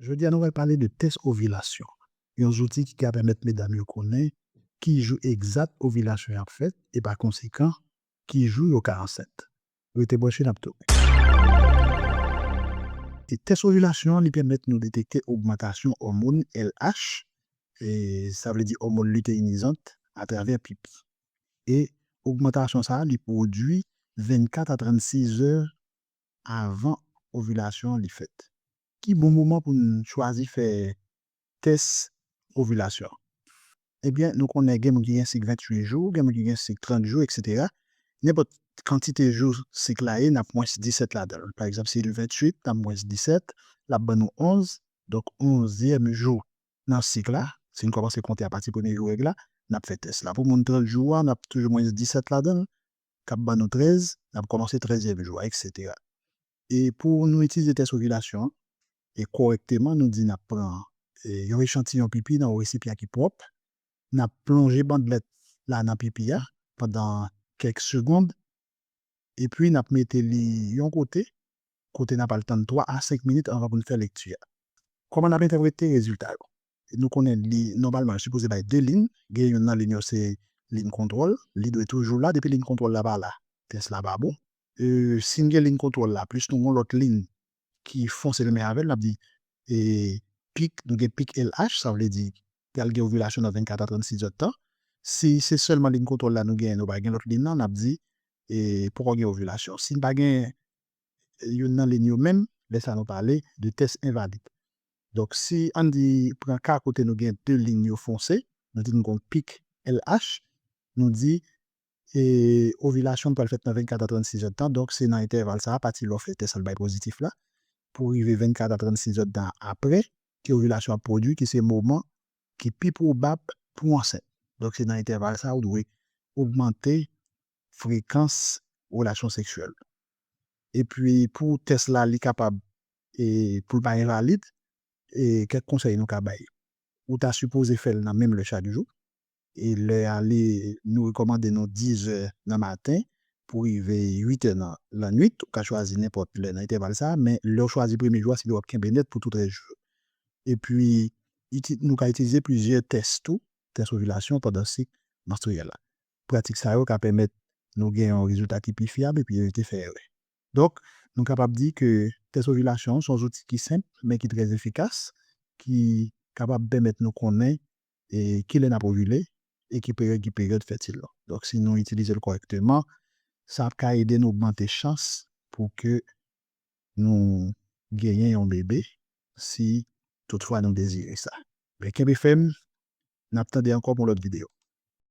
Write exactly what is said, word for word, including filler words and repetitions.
Jodi a, nou pral pale de tès ovilasyon, yon zouti ki ka pèmèt medam yo konnen ki jou egzat ovilasyon y ap fèt e, pa konsekan, ki jou yo ka ansent. Rete branche, n ap tounen. E tès ovilasyon an, li pèmèt nou detekte ogmantasyon òmòn L H, e sa vle di òmòn liteyinizan, atravè pipi. E ogmantasyon sa a, li pwodui vennkat a trannsis zè avan ovilasyon an li fèt. Ki bon moman pou n chwazi fè tès ovilasyon? Ebyen, nou konnen gen moun ki gen sik venntuit jou, gen moun ki gen sik trant jou, etsetera. Nenpòt kantite jou sik la ye, n ap mwens disèt ladan l. Pa egzanp, si l venntuit, n ap mwens disèt, l ap ban nou onz. Donk, onzyèm jou nan sik la, si n kòmanse konte apati premye jou règ la, n ap fè tès la. Pou moun trant jou a, n ap toujou mwens disèt ladan l, k ap ban nou trèz, n ap kòmanse trèzyèm jou a, etsetera. E pou nou itilize tès ovilasyon an, e kòrèkteman, nou di n ap pran, e, yon echantiyon pipi nan yon resipyan ki pwòp, n ap plonje bandlèt la nan pipi a pandan kèk segonn, epi n ap mete li yon kote, kote n ap al tann twa a senk minit anvan pou n fè lekti a. Kòman n ap entèprete rezilta yo? Nou konnen li, nòmalman, li sipoze bay de liy, gen youn nan liy yo se liy kontwòl, li dwe toujou la, depi liy kontwòl la pa la, tès la pa bon. E, si n gen liy kontwòl la, plis nou gen yon lòt liy ki fonse menm avè l, n ap di, e, pik, nou gen pik L H, sa vle di pral gen ovilasyon nan vennkat a trannsis zèdtan. Si se sèlman liy kontwòl la nou genyen, nou pa gen lòt liy nan, n ap di, e, poko gen ovilasyon. Si n pa gen youn nan liy yo menm, lè sa a nou pale de tès envalid. Donk, si ann di pran ka kote nou gen de liy yo fonse, nou di nou gen yon pik L H, nou di, e, ovilasyon pral fèt nan vennkat a trannsis zèdtan, donk se nan entèval sa a, apati lè w fè tès la bay pozitif la, pou rive vennkat a trannsis zèdtan apre, ke ovilasyon ap pwodui, ki se moman ki pi pwobab pou w ansent. Donk, se nan entèval sa a ou dwe ogmante frekans relasyon seksyèl. Epi, pou tès la, li kapab, e, pou l pa envalid, e, kèk konsèy nou ka bay. Ou ta sipoze fè l nan menm lè chak jou. E lè a, li, nou rekòmande nou diz è nan maten pou rive uit è nan lannwit. Ou ka chwazi nenpòt lè nan entèval sa a, men lè w chwazi premye jou a, se lè w ap kenbe nèt pou tout rès jou yo. Epi, iti-, nou ka itilize plizyè tès tou, tès ovilasyon pandan sik manstriyèl la. Pratik sa yo ka pèmèt nou gen yon rezilta ki pi fyab epi evite fè erè. Donk, nou kapab di ke tès ovilasyon an se yon zouti ki senp, men ki trè efikas, ki kapab pèmèt nou konnen, e, kilè n ap ovile e ki peryòd ki peryòd fètil nou. Donk, si nou itilize l kòrèkteman, sa ap ka ede nou ogmante chans pou ke nou genyen yon bebe, si toutfwa nou dezire sa. Men kenbe fèm, n ap tande ankò pou yon lòt videyo.